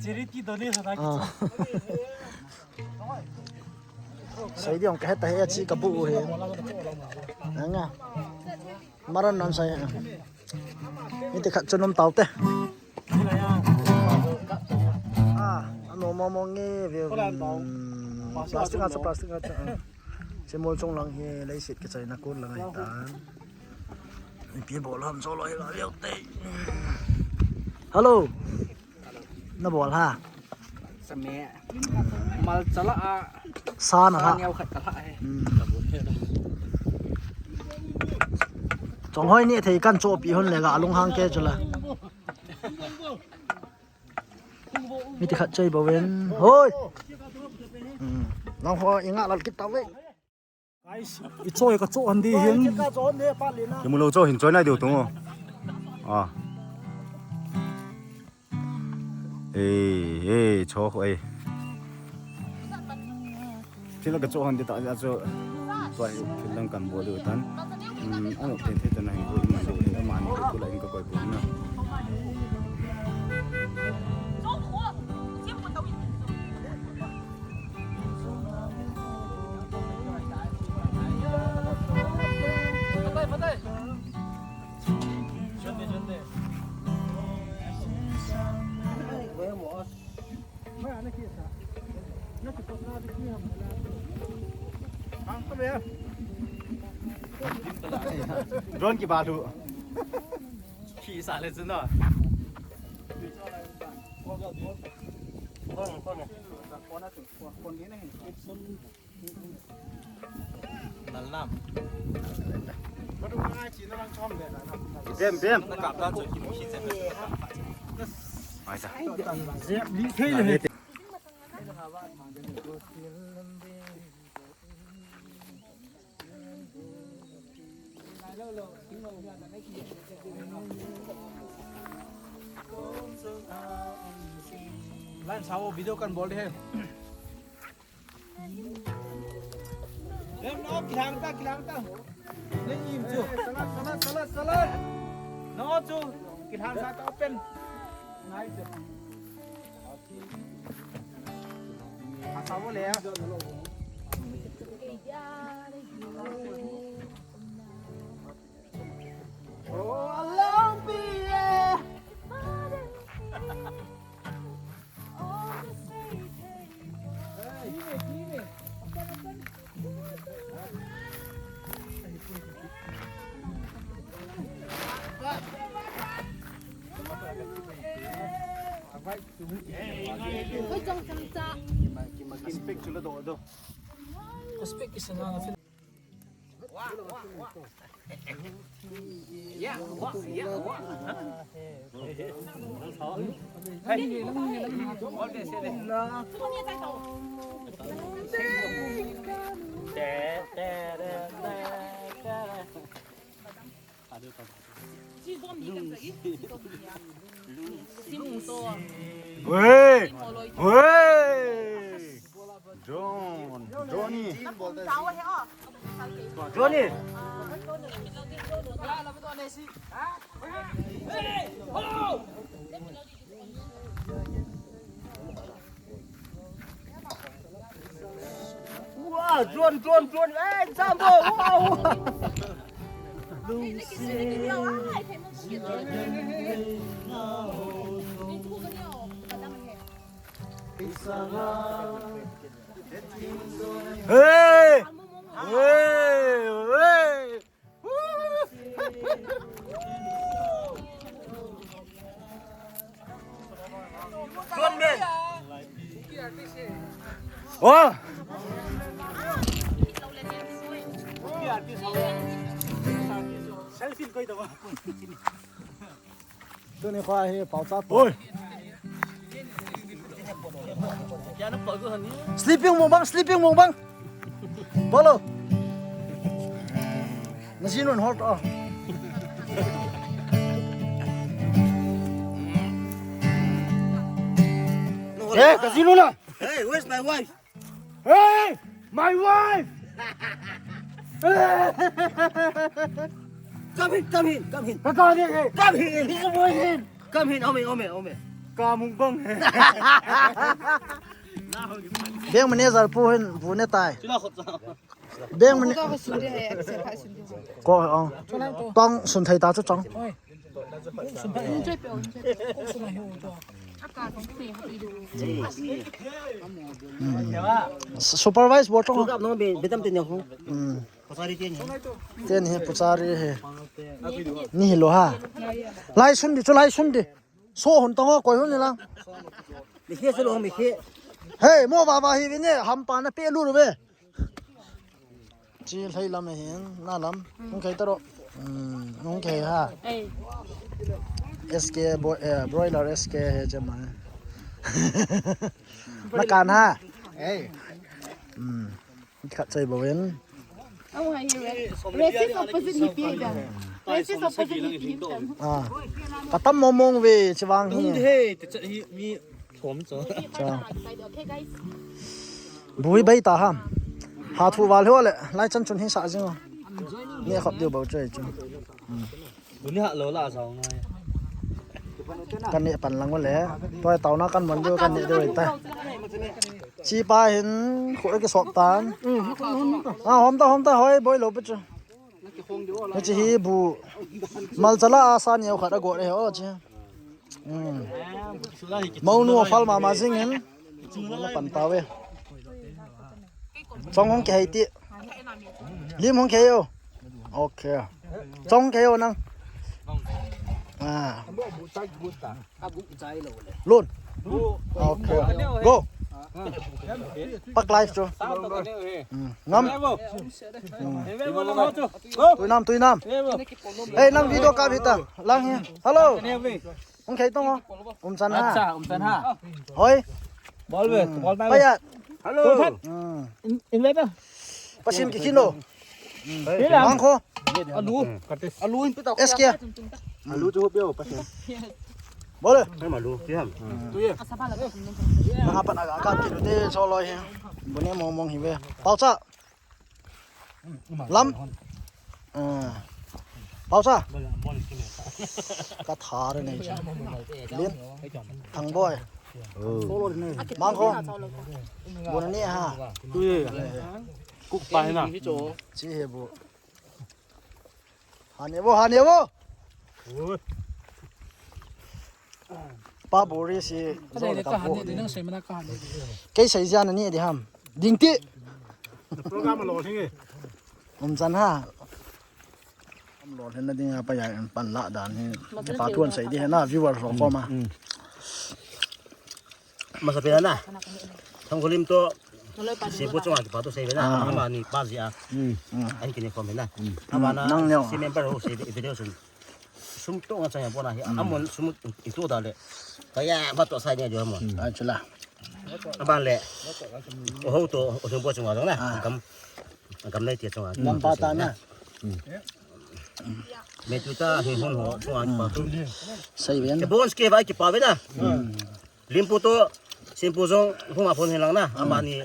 Charity donation. Ah. Sai diong ka heta he chi ka bu he. Anga. Maran nan sai. Ni te khat chu nom tau te. Ah, ano mo mo nge ve. Hmm, plastic a chu, plastic a chu. Ah. Chi mol chung lang hi leiset kichai na kun lang ai tan. Ipi bol ham so loi la leo te. Hello. Na bol ha. Sa me. Mal chala a. Sa na ha. Sa neo khat ka ha he. Hmm. Ka bol he. Bang hoi ni thei kan chopi hon le ga lunghang ke chula. Mi ti khat choi bo ven. Hoi. Hmm. Nang ho inga lal kit ta ve. Guys, i choi ka cho an di hin. Ki mu lo cho hin choi nai diu tung o. Ah. Ei, ei, cho ko ei. Thil ka cho han di ta a cho. Tua hi thil dang kan bol diu tan. Hmm, ano te te ta nang ko ma diu hin ma ni ko la in ka koi bu na. Drone ki ba thu. Khi sa le chu no. Nalnam. Bem, bem. Na kap ta chu ki mu khi chen. Ai ta. Li thei le. Line sao video kan bol de hai. Em no, kilang ta, kilang ta. Ni im chu. Salat, salat, salat, salat. No chu, kilang sa ta open. Nai chu. Asa wo le. Oh, allow me, yeah. Oi, chong chang cha. Speak to the door, door. Speak is another thing. Wey! Wey! John, Johnny. Johnny. Wow, John, John, John. Hey, Jumbo. Wow. Hey! Hey! Hey! Tuan be. Oh! Selfie koi da. Tuni kho hi pau cha. Oi. Sleeping mukbang, sleeping mukbang. Bolo. Nasi nun hot oh. Eh, kasi nun na. Hey, where's my wife? Hey, my wife! Come in, come in, come in. Come in, come in. Come in, come in, come in. Ka mung bang. Bank manager pu hin bu ne tai. Bank manager. Ko ang. Tong sun thei ta chu chang. Supervise bol tong. Program no be, betam te ne ho. Pusari te ne. Te ne pusari he. Ni hi lo ha. Lai sun di chu lai sun di. So hun tong koi hun ni la. Mi khe se lo mi khe. Hey, mo ba ba hi ve ne ham pa na pe lu ru ve. Chi lhai lam hin na lam. Hung khai ta ro. Hmm, hung kei ha. Ei. S K bro-, eh, broiler S K he che ma. Na kan ha. Ei. Hmm. Khat chai bo in. Oh, hai hi. Racist opposite hi pi da. Racist opposite hi pi da. Ah. Ka tam mong mong ve che vang hi. Hung de he, te chat hi mi Cha. Bui bai ta ham. Ha thu val ho le. Lai chan chun hi sa jing. Ni khop diu bau choi chu. Buni ha lo la sao ngai. Kan ne pan lang le. Toi tau na kan mon diu kan ne diu ta. Chi pa hin khu ki sop tan. Ah, hom ta, hom ta, hoi boi lo pe chu. Hiche hi bu. Malchala a sa niau khat a go le ho chi. Hmm. Monu a phal mama jing in. Na pan ta ve. Chong hung kei ti. Lim hung kei o. Okay. Chong kei o nang. Ah. Lun. Okay. Go. Pak live chu. Hmm. Ngam. Hmm. Tui nam, tui nam. Hey, nang video kap hita. Lang hi. Hello. Hung kei tong o. Um chan ha. Acha, um chan ha. Hoi. Bol ve, hmm, bol ta ve. Payat. Hello. Hmm. In, in ve ta. Pasim ki khin o. Hey. Mang kho. Alu. Alu in pita. S K. Alu chu pio pasim. Bol. Hey, malu. Siam. Tu ye. Nang apa na ka ki te so loi he. Bune mong mong hi ve. Pau cha. Lam. Ah. Pau cha. Ka thar nei cha. Lin. Thang boi. Oh. Mang kho. Bu na ni ha. Tu ye. Kuk pa na. Chi he bu. Ha ne bo, ha ne bo. Ui. Pa buri si. Ka dei le ka han ne, dei nang sei mana ka han ne. Kei sei jia na ni di ham. Ding ti. Program lo thing e. Um chan ha. Am lo hen na ding a pa ya pan la dan hi. Kipa thu an sei di he na viewer ho ko ma. Masa pe na. Thang kholim to. Sipu chunga kipa thu sei ve na. Ah. Ama ni pa ji a. Hmm. An kini khom ve na. Hmm. Ama na nang neo. Si member ho sei video sun. Sum to nga chang ya pona hi. Hmm. Amon sum itu da le. Kaya ba to sai ne jo amon. Hmm. Ai chula. Aban le. O ho to, o thempu chunga jong na. Ah. Gam, gam nei ti chunga. Gam pa ta na. Hmm. Me tu ta hi hon ho chunga pa tu. Sei ven. Ke bon ske ba kipa ve na. Hmm. Limpu to, simpu jong hung a phone hen lang na. Hmm. Ama ni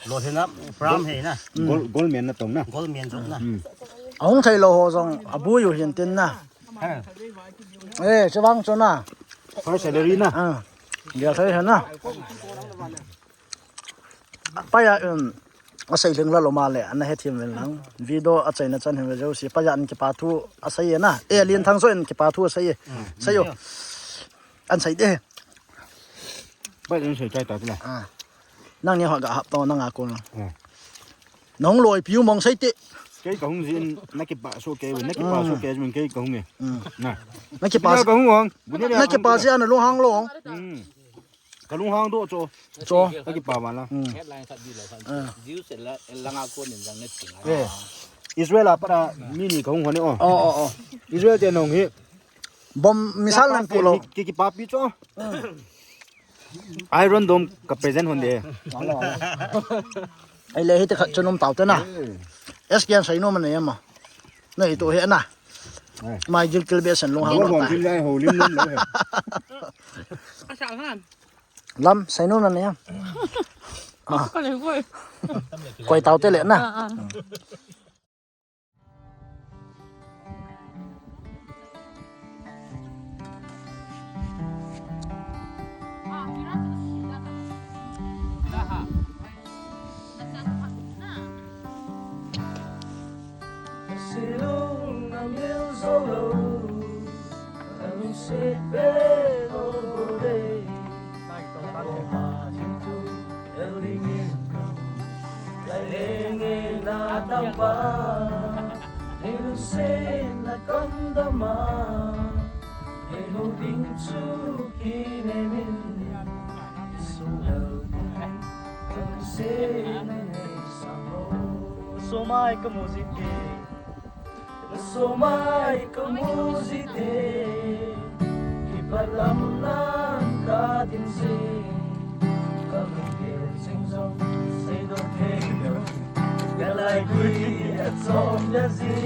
lo hen na, pram he na. Hmm. Gol, gol men na tong na. Gol men jong na. Hmm. Ahung thei lo ho jong, abu yu hin tin na. Ha. Eh, chevang cho na. First salary na. Ah. Dia thei hen na. Paya, um, asei lhing la loma le, ana he thim ven lang. Video achaina chan hin ve jo si, paya an kipa thu asei e na. E, Lienthang so in kipa thu asei e. Sei o. An sei de. Bai den sei tai ta la. Ah. Nang ni ho ga hap to nang a ko. Ah. Nong loi piu mong sei te. Kei ka hung jin na kipa so kei, na kipa so kei, jin kei ka hung e. Mm. Na. Na kipa ka hung hong. Na kipa si ana lo hang lo. Mm. Ka lunghang doh cho. Cho. Ka kipa ba la. Hmm. Headline khat di lo khan. Ah. Jews la, langa kon in jang net ting. Eh. Israel a para mi ni ka hung hon e o. Oh, oh, oh. Israel te nong hi. Bom missile nan pu lo. Ki, ki, kipa pi cho. Hmm. Iron Dome ka present hon de. Ai le hi te khat cho nom tau te na. Eh. S K an sai nom ne ma. Na hi to he na. Eh. Mai jil kil be san lunghang. Lunghang ta. Jil lai ho lim nom lo he. Ka sa han. Lam, sai nom na ne. Ah. Ka le koi. Koi tau te le na. Ah, ah. Silung na mil zo lo, a lungset bel o bol e. Oma ding tu el ding in, lai leng e na tangpa, nei lungset na kamdam a, nei lou ding chu kinem in, Jesu el ding, lungset na nei sang lo. Sumai ka music e. Somai ka mu jite, kipa lam lang ka ding se, ka lungkit sing jong seidoh thei lou, ka laigui a chom le ji,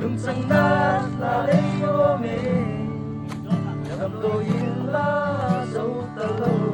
lungchang na na lei lou me, damlou in la jou talou.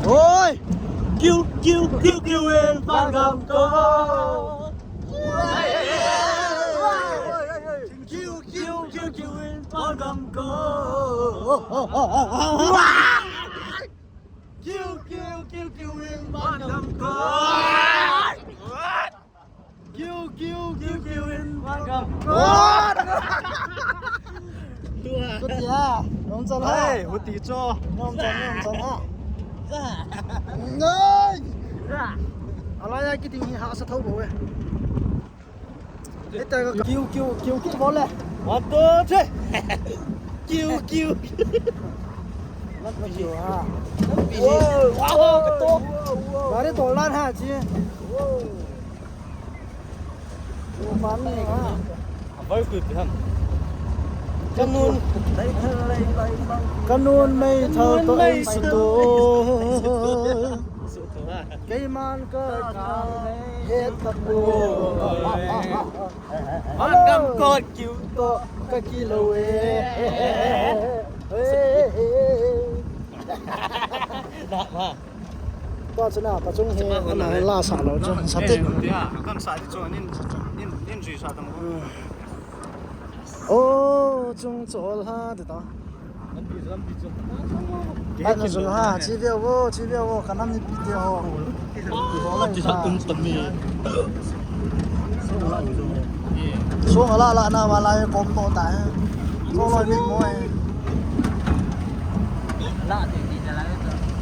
Oi! Kiu, kiu, kiu, kiu, in pagam ko. Kiu, kiu, kiu, kiu, in pagam ko. Kiu, kiu, kiu, kiu, in pagam ko. Kiu, kiu, kiu, kiu, in pagam ko. Kutia, nom chan ha. Hey, huti cho. Nom chan, nom chan ha. Ngai. Alai ya kiting hi hahsa thou bou e. Ita ka kiu, kiu, kiu, kiu bol le. One, two, three. Kiu, kiu. Lat kiu ha. Wow, wow, wow, ka to. Gari to lan ha chi. Wow. Abai kui pi ham. Kanun. Kanun mei thal to ei suto. Keiman ka het ta po. Hello. Gam kot kiu to ka kilo e. Tua chu na, pa chung hi, ana la sa lou chu, sa te. Kan sa di chu, nin, nin, nin jui sa tam. O, chung chol ha, ti ta. Kan pi chu, kan pi chu. Kan na jun ha, chi veu vo, chi veu vo, ka nam ni pi te ho. Ti sa tum tam mi. Song ala la na wala e kom to ta e. Ko loi mi mo e.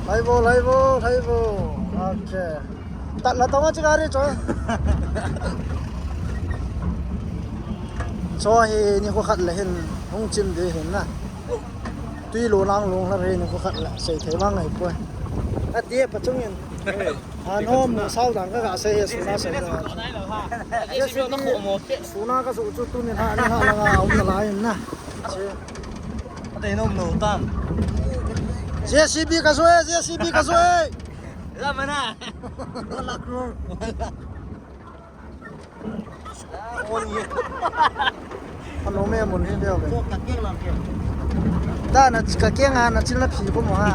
Lai vo, lai vo, lai vo. Okay. Tat la tong a chi gari cho. Cho hi ni ko khat le hin hung chim de hin na. Tui lo lang long la re ni ko khat le sei thei mang ai poi. A ti pa chung in. Han hom nu sau dang ka ga sei he suna sei. Suna ka su chu tu ni ha ni ha la nga um na lai na. Ate nom no tam. J C B ka su e, J C B ka su e. La mana. One lakh crore. Ano me mun hi deu ke. Ka keng lang ke. Ta na ka keng a na chil na phi ko mo ha.